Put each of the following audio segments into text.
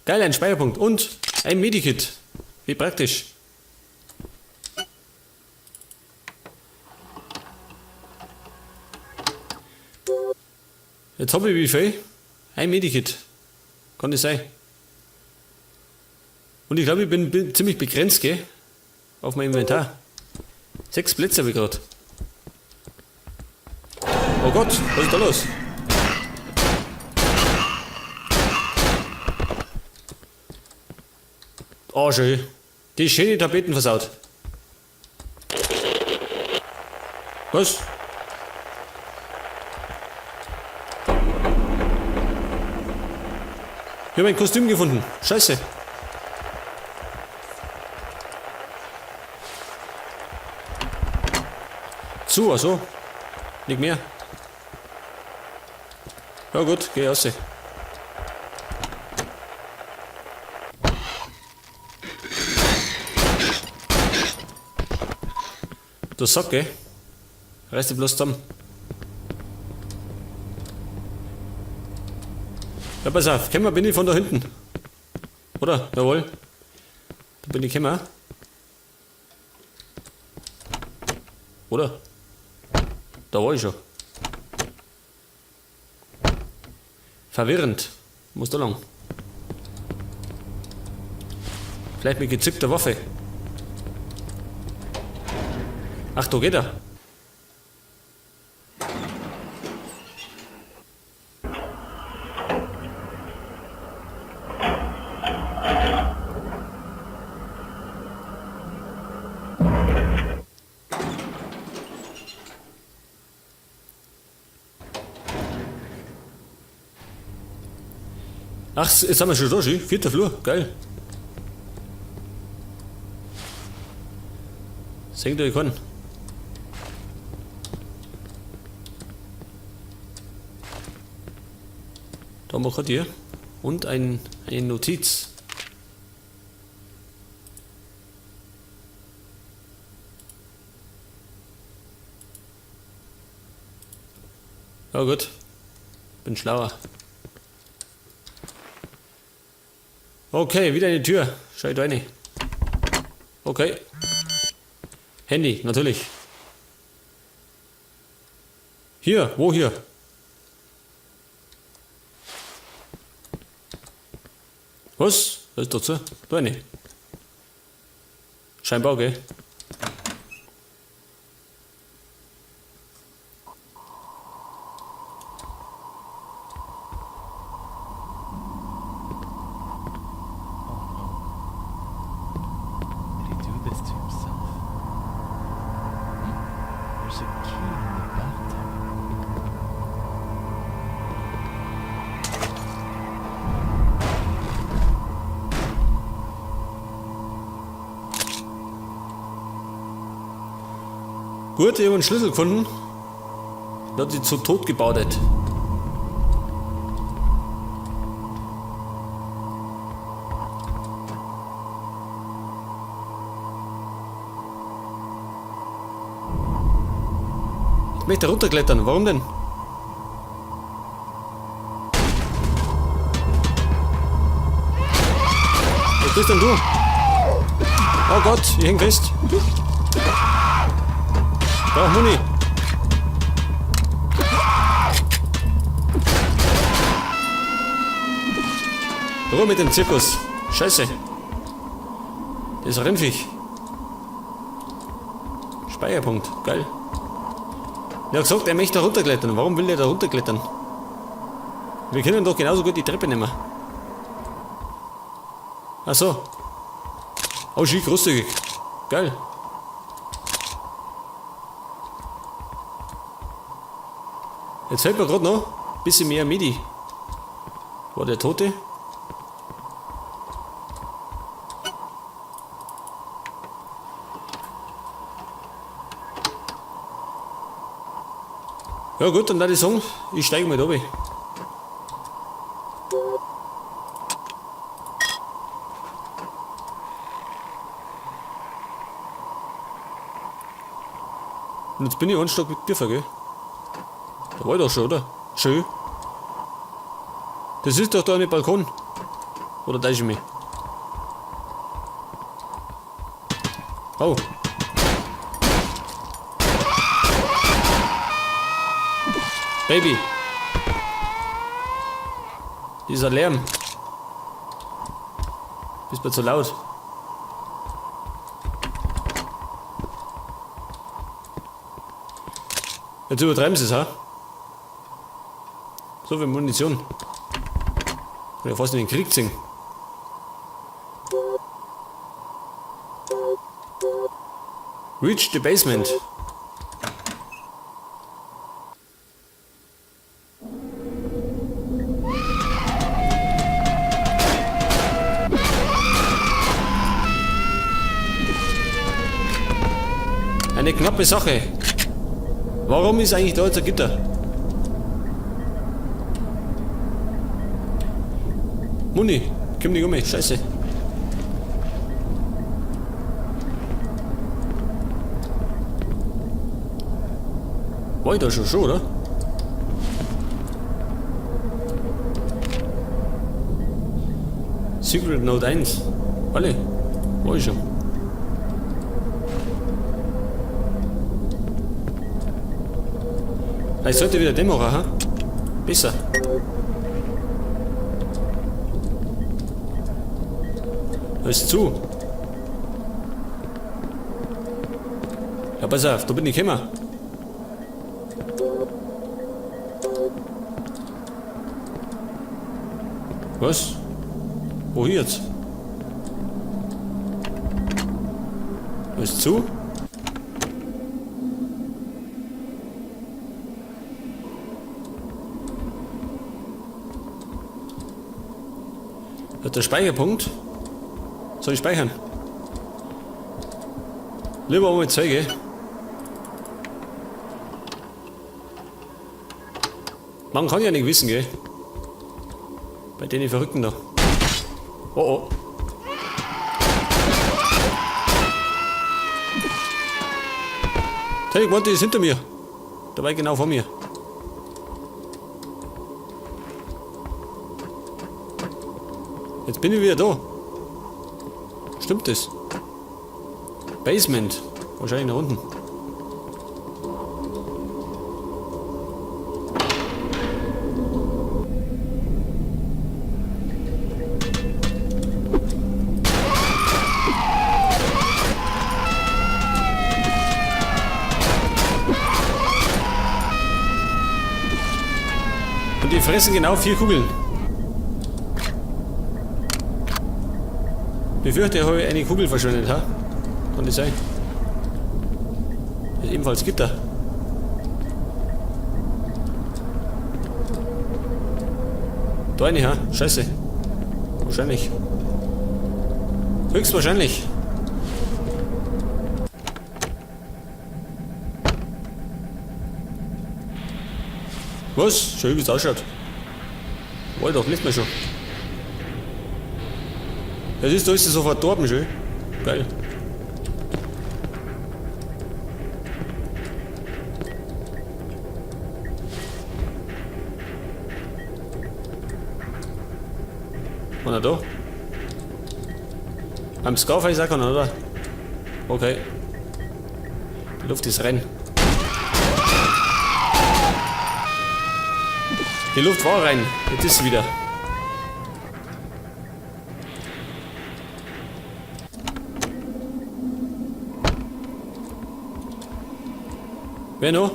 Geil, ein Speicherpunkt und ein Medikit. Wie praktisch. Jetzt hab ich wie viel? Ein Medikit. Kann das sein? Und ich glaube, ich bin ziemlich begrenzt, gell? Auf meinem Inventar. 6 Plätze habe ich grad. Oh Gott, was ist da los? Oh, schön. Die schöne Tapeten versaut. Was? Ich hab ein Kostüm gefunden. Scheiße. Zu, also. Nicht mehr. Ja gut, geh raus. Du Sack, gell? Reiß dich bloß zusammen. Ja, pass auf, gekommen bin ich von da hinten. Oder? Jawohl. Da bin ich gekommen. Oder? Da war ich schon. Verwirrend. Muss da lang. Vielleicht mit gezückter Waffe. Ach, da geht er. Ach, jetzt haben wir schon da, schön. 4. Flur, geil. Senkt euch an. Da haben wir gerade hier. Und eine Notiz. Ja gut. Bin schlauer. Okay, wieder eine Tür. Schau ich da rein. Okay. Handy, natürlich. Hier, wo hier? Was? Was ist dazu? Da rein. Scheinbar, gell? There's a key in the bathtub. Gut, ich hab einen Schlüssel gefunden. Der hat sich zu Tod gebadet. Ich möchte runterklettern. Warum denn? Was bist denn du? Oh Gott, ich häng fest. Ich brauch Muni. Ruhe mit dem Zirkus. Scheiße. Das ist ein Rindviech. Speicherpunkt. Geil. Er hat gesagt, er möchte da runterklettern. Warum will er da runterklettern? Wir können doch genauso gut die Treppe nehmen. Ach so. Oh, schick, großzügig. Geil. Jetzt fällt mir grad noch ein bisschen mehr Midi. War der Tote? Ja gut, dann würde ich sagen, ich steige mal da runter. Und jetzt bin ich einen Stock tiefer, gell? Da war ich doch schon, oder? Schön. Das ist doch da ein Balkon. Oder täusche ich mich? Oh. Baby. Dieser Lärm. Bist mir zu laut. Jetzt übertreiben sie es, ha? So viel Munition. Kann ja fast in den Krieg ziehen. Reach the basement. Eine knappe Sache. Warum ist eigentlich da jetzt ein Gitter? Muni, komm nicht um mich, scheiße. War ich da schon, oder? Secret Note 1. Alle, war ich schon. Ich sollte wieder Demo machen, ha? Besser. Alles zu. Ja, pass auf, da bin ich gekommen. Was? Wo jetzt? Alles zu? Hat der Speicherpunkt? Soll ich speichern? Lieber mal Zeug, Man kann ja nicht wissen, gell? Bei denen Verrückten da. Oh oh. Hey, Monty ist hinter mir. Dabei genau vor mir. Jetzt bin ich wieder da. Stimmt das? Basement. Wahrscheinlich nach unten. Und die fressen genau 4 Kugeln. Befürchte, ich habe eine Kugel verschwendet, ha? Kann das sein? Das ist ebenfalls Gitter. Da eine, ha? Scheiße. Wahrscheinlich. Höchstwahrscheinlich. Was? Schön, wie es ausschaut. War ich doch nicht mehr schon. Ja, siehst du, da ist sie so verdorben, schön. Geil. Einer da? Am Scarface auch keiner, oder? Okay. Die Luft ist rein. Die Luft war rein. Jetzt ist sie wieder. Wer noch?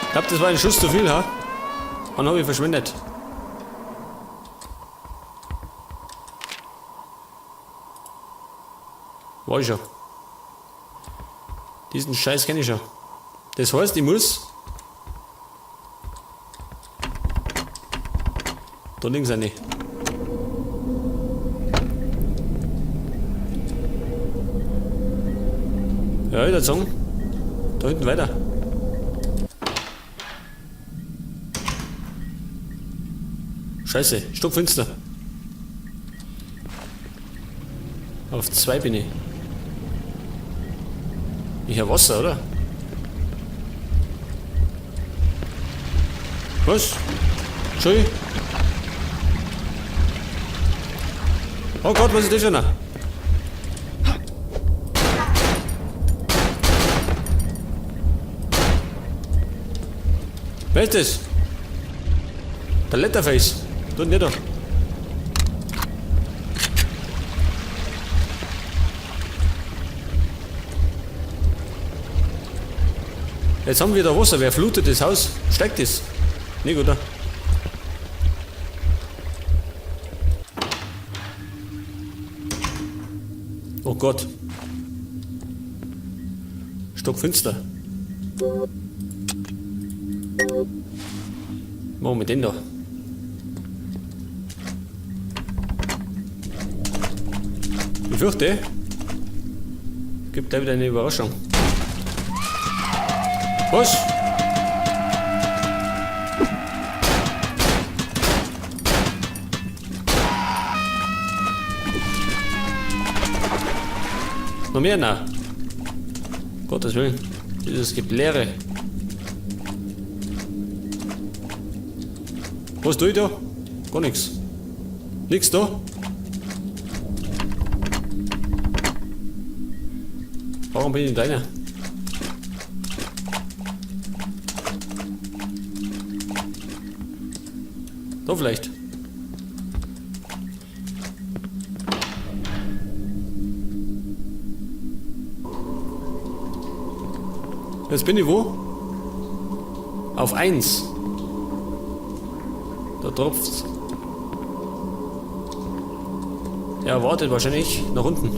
Ich glaub, das war ein Schuss zu viel, ha? Wann hab ich verschwendet? War ich schon. Diesen Scheiß kenn ich schon. Das heißt, ich muss da links eine. Ja, ich würd sagen, da hinten weiter. Scheiße, stockfinster. Auf 2 bin ich. Ich hab Wasser, oder? Was? Entschuldigung. Oh Gott, was ist das schon? Wer ist das? Der Leatherface. Tut nicht da. Jetzt haben wir da Wasser. Wer flutet das Haus? Steigt das? Nicht, oder? Oh Gott. Stockfinster. Machen wir den da? Ich fürchte, gibt da wieder eine Überraschung. Was? Noch mehr? Na. Gottes Willen. Dieses Gebläre. Was tue ich da? Gar nichts. Nix da? Warum bin ich denn deiner? Da vielleicht. Jetzt bin ich wo? Auf 1. Da tropft's. Er wartet wahrscheinlich nach unten.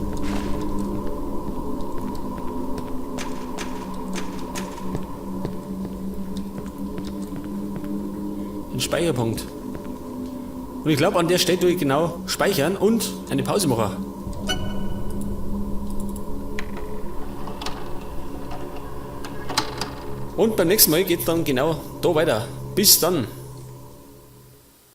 Ein Speicherpunkt. Und ich glaub, an der Stelle tue ich genau speichern und eine Pause machen. Und beim nächsten Mal geht's dann genau da weiter. Bis dann.